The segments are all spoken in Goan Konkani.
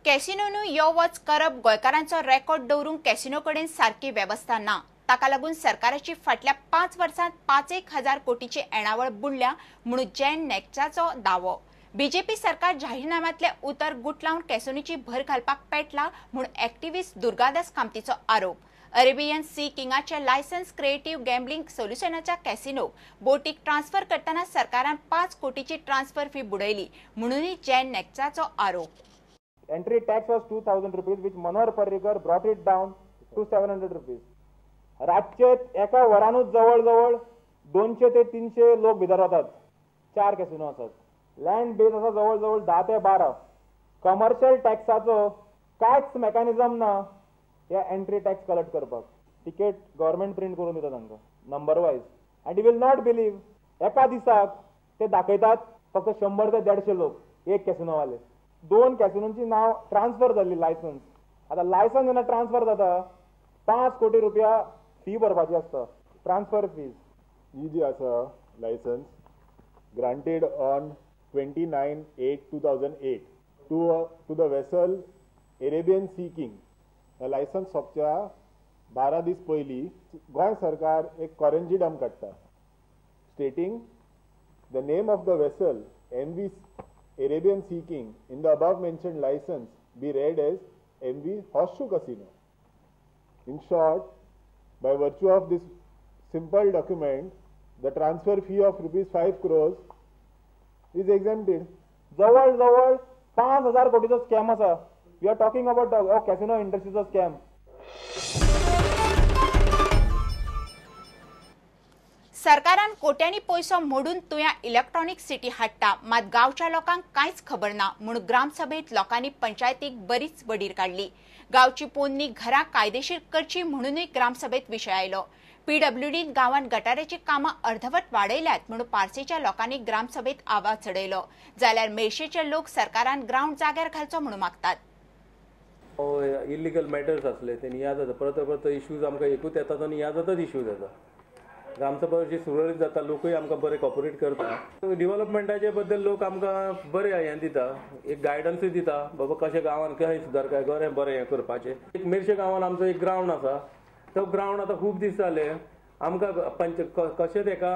कॅसिनोनू यो वच करप गोंयकारांचो रेकॉर्ड दवरूंक कॅसिनो कडेन सारकी वेवस्था ना. ताका लागून सरकाराची फाटल्या 5 वर्सांत 5-1 हजार कोटीची येणावळ बुडल्या म्हणून जॅन नॅकचाचो दावो. बीजेपी सरकार जाहीरनाम्यांतले उतर गुटलावन कॅसिनोची भर घालपाक पेटला म्हूण एक्टिव्हिस्ट दुर्गादास कामतीचो आरोप. अरेबियन सी किंगाचे लायसन्स क्रिएटिव्ह गॅम्बलिंग सोल्युशनाच्या कॅसिनोक बोटीक ट्रान्सफर करतना सरकारान 5 कोटीची ट्रान्सफर फी बुडयली म्हणूनय जॅन नॅकचाचो आरोप. Entry tax was 2000 rupees, which Manohar Parrikar brought it down to 700 rupees. रातचे एका वरानूच जवळ जवळ 200 ते 300 लोक भितर वतात. 4 कॅसिनो आसात. लँड बेस आसा जवळ जवळ 10 ते 12. कमर्शियल टॅक्साचो कांयच मेकॅनिजम ना ह्या एंट्री टॅक्स कलेक्ट करपाक. तिकेट गव्हर्मेंट प्रिंट करून दिता तांकां number wise. And you will not believe, एका दिसाक ते दाखयतात फक्त 100 ते 150 लोक एक कॅसिनोवाले. 2 कॅसिनोंची नांव ट्रान्सफर जाल्ली लायसन्स. आतां लायसन्स जेन्ना ट्रान्सफर जाता 5 कोटी रुपया फी भरपाची आसता, ट्रान्सफर फीज. ही जी आसा licence granted on 29/8/2008 to the vessel Arabian Sea King. Licence सोंपच्या 12 दीस पयलीं गोंय सरकार एक कॉरेंजिडम काडटा stating the name of the vessel MV Arabian Sea King in the above mentioned license be read as MV Horseshoe Casino. In short, by virtue of this simple document, the transfer fee of rupees 5 crores is exempted. जवळ जवळ 5000 कोटीचो स्कॅम आसा. We are talking about the casino इंडस्ट्रीचो scam. सरकारान कोट्यांनी पयसो मोडून तुया इलेक्ट्रॉनिक सिटी हाडटा, मात गांवच्या लोकांक कांयच खबर ना म्हूण ग्रामसभेत लोकांनी पंचायतीक बरीच बडीर काडली. गांवची पोन्नी घरां कायदेशीर करची म्हणूनय ग्रामसभेत विशय आयलो. पीडब्ल्यूडीन गांवांत गटाराची कामां अर्धवट वाडयल्यात म्हणून पार्सेच्या लोकांनी ग्रामसभेत आवाज चडयलो. जाल्यार मेर्शेचे लोक सरकारान ग्रावंड जाग्यार घालचो म्हणून मागतात. इलिगल मॅटर्स आसले ते याद जाता, परत परत इश्यूज आमकां एकूच येतात आनी याद जातात इश्यूज येता. ग्रामसभा अशी सुरळीत जाता, लोकूय आमकां बरे कॉपरेट करता. डिवलपमेंटाचे बद्दल लोक आमकां बरे हें दिता, एक गायडन्सूय दिता, बाबा कशें गांवान कशें सुदार काय बरें बरें हें करपाचें. एक मेर्शे गांवान आमचो एक ग्रावंड आसा, तो ग्रावंड आतां खूब दीस जाले आमकां पंच कशें तेका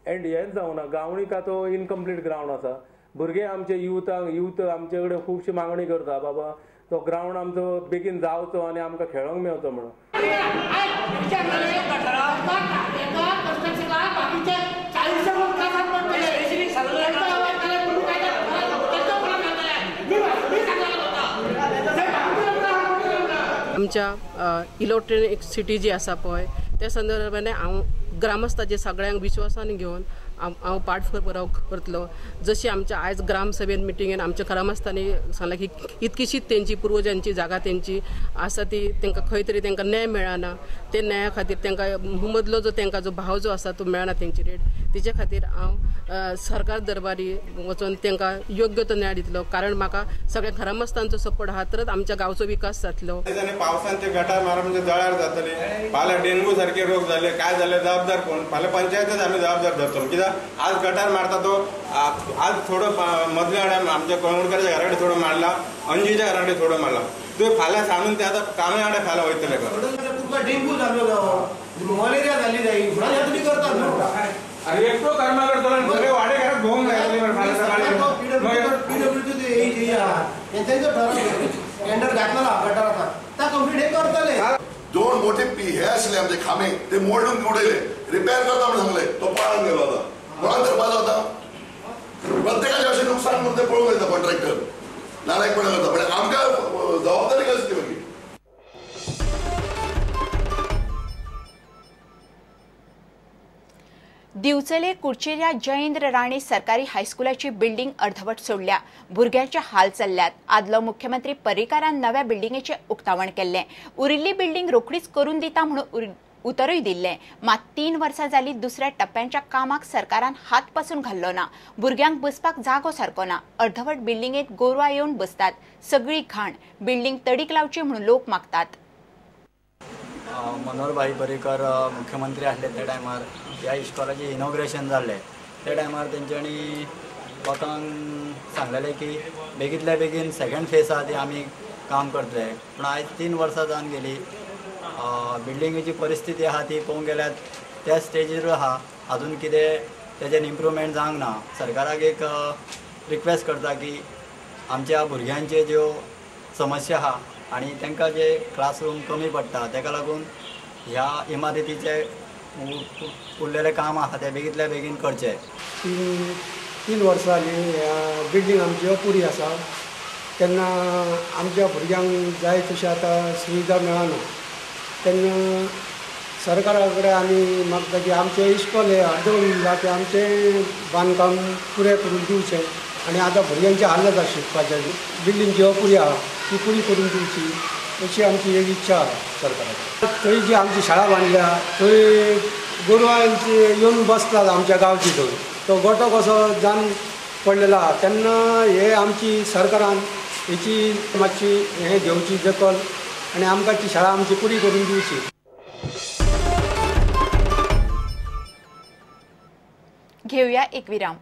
एंड हेंच जावना. गांवणीक तो इनकम्प्लीट ग्रावंड आसा. भुरगे आमचे युथ आमचे कडेन खुबशी मागणी करता, बाबा तो ग्रावंड आमचो बेगीन जावचो आनी आमकां खेळोंक मेळचो म्हणून. आमच्या इलेक्ट्रॉनिक सिटी जी आसा पळय त्या संदर्भाने हांव ग्रामस्थाचे सगळ्यांक विश्वासान घेवन हांव पाठपुराव करतलो. जशी आमच्या आयज ग्रामसभेन मिटिंगेन आमच्या ग्रामस्थांनी सांगलां की इतकीशीच तेंची पुर्वजांची जागा तेंची आसा ती तांकां खंय तरी तांकां न्याय मेळना. ते न्याया खातीर तांकां मदलो जो तांकां जो भाव जो आसा तो मेळना तेंची रेट, तेच्या खातीर हांव सरकार दरबारी वचून तांकां योग्य तो न्याय दितलो. कारण म्हाका सगळ्या ग्रामस्थांचो सपोर्ट आहा तरच आमच्या गांवचो विकास जातलो. पावसान ते गटार मारप म्हणजे जळार जातले, फाल्यां डेंगू सारखे रोग जाले काय जाले जबाबदार कोण? फाल्यां पंचायतच आमी जबाबदार धरतलो. कित्याक आज गटार मारता तो आज थोडो मदल्या कडेन आमच्या कळंगूटकाराच्या घरा कडेन थोडो मारला, अंजीच्या घरा कडेन थोडो मारला, तुवें फाल्यां सांगून ते आतां काम्या कडेन फाल्यां वयतले. तुमकां डेंगू जाल्लो जावं मलेरिया जाल्ली जाय फुडार तुमी करतात न्हू. अरे एकटो कर्मा करतलो सगळे वाडेकाराक भोंवंक जाय. पीडब्ल्यूडी तेंच्यांनी ठराव टेंडर घातलेलो गटार आतां ता कंप्लीट हे करतले. दोन मोठे हे आसले आमचे खांबे ते मोडून उडयले, रिपेर करता म्हणून सांगले, तो पळून गेलो. आतां कोणाक धरपाचो? आतां प्रत्येकाचे अशें नुकसान म्हणून ते पळोवन वयता कॉन्ट्रॅक्टर नालायकपणा करता, पण आमकां जबाबदारी कसली मागीर? दिवचले कुडचेऱ्या जयेंद्र राणे सरकारी हायस्कुलाची बिल्डिंग अर्धवट सोडल्या. भुरग्यांचे हाल चल्ल्यात. आदलो मुख्यमंत्री पर्रीकारान नव्या बिल्डिंगेचें उक्तावण केल्लें. उरिल्ली बिल्डिंग रोखडीच करून दिता म्हणून उतरूय दिल्लें. मात 3 वर्सां जाली दुसऱ्या टप्प्यांच्या कामाक सरकारान हात पसून घाल्लो ना. भुरग्यांक बसपाक जागो सारको ना. अर्धवट बिल्डिंगेंत गोरवां येवन बसतात. सगळी घाण. बिल्डिंग तडीक लावची म्हणून लोक मागतात. मनोहर भाई पर्रीकर मुख्यमंत्री आसले त्या टायमार ह्या इस्कॉलाचें इनॉग्रेशन जाल्लें. त्या टायमार तेंच्यांनी लोकांक सांगलेलें की बेगींतल्या बेगीन सेकंड फेज आहा ती आमी काम करतले, पूण आयज 3 वर्सां जावन गेली. बिल्डिंगेची परिस्थिती आहा ती पळोवंक गेल्यार त्या स्टेजीर आहा, अजून कितें तेजेन इम्प्रूवमेंट जावंक ना. सरकाराक एक रिक्वेस्ट करता की आमच्या भुरग्यांचे ज्यो समस्या आहा आनी तांकां जे क्लासरूम कमी पडटा तेका लागून ह्या इमारतीचें उरलेलें काम आहा तें बेगींतल्या बेगीन करचें. 3 वर्सां जालीं बिल्डींग आमची अपुरी आसा, तेन्ना आमच्या भुरग्यांक जाय तशी आतां सुविधा मेळना. तेन्ना सरकारा कडेन आमी मागता की आमचें इश्कोल हें अर्दवट उरलां तें आमचें बांदकाम पुरें करून दिवचें आनी आतां भुरग्यांचे हाल जाता शिकपाचें. बिल्डींग जी अपुरी आहा ती पुरी करून दिवची अशी आमची एक इच्छा आहा सरकाराची. थंय जी आमची शाळा बांदल्या थंय गोरवांची येवन बसतात आमच्या गांवची, थंय तो गोटो कसो जावन पडलेलो आहा. तेन्ना हे आमची सरकारान हेची मातशी हें घेवची दखल आनी आमकां ती शाळा आमची पुरी करून दिवची. घेऊया एक विराम.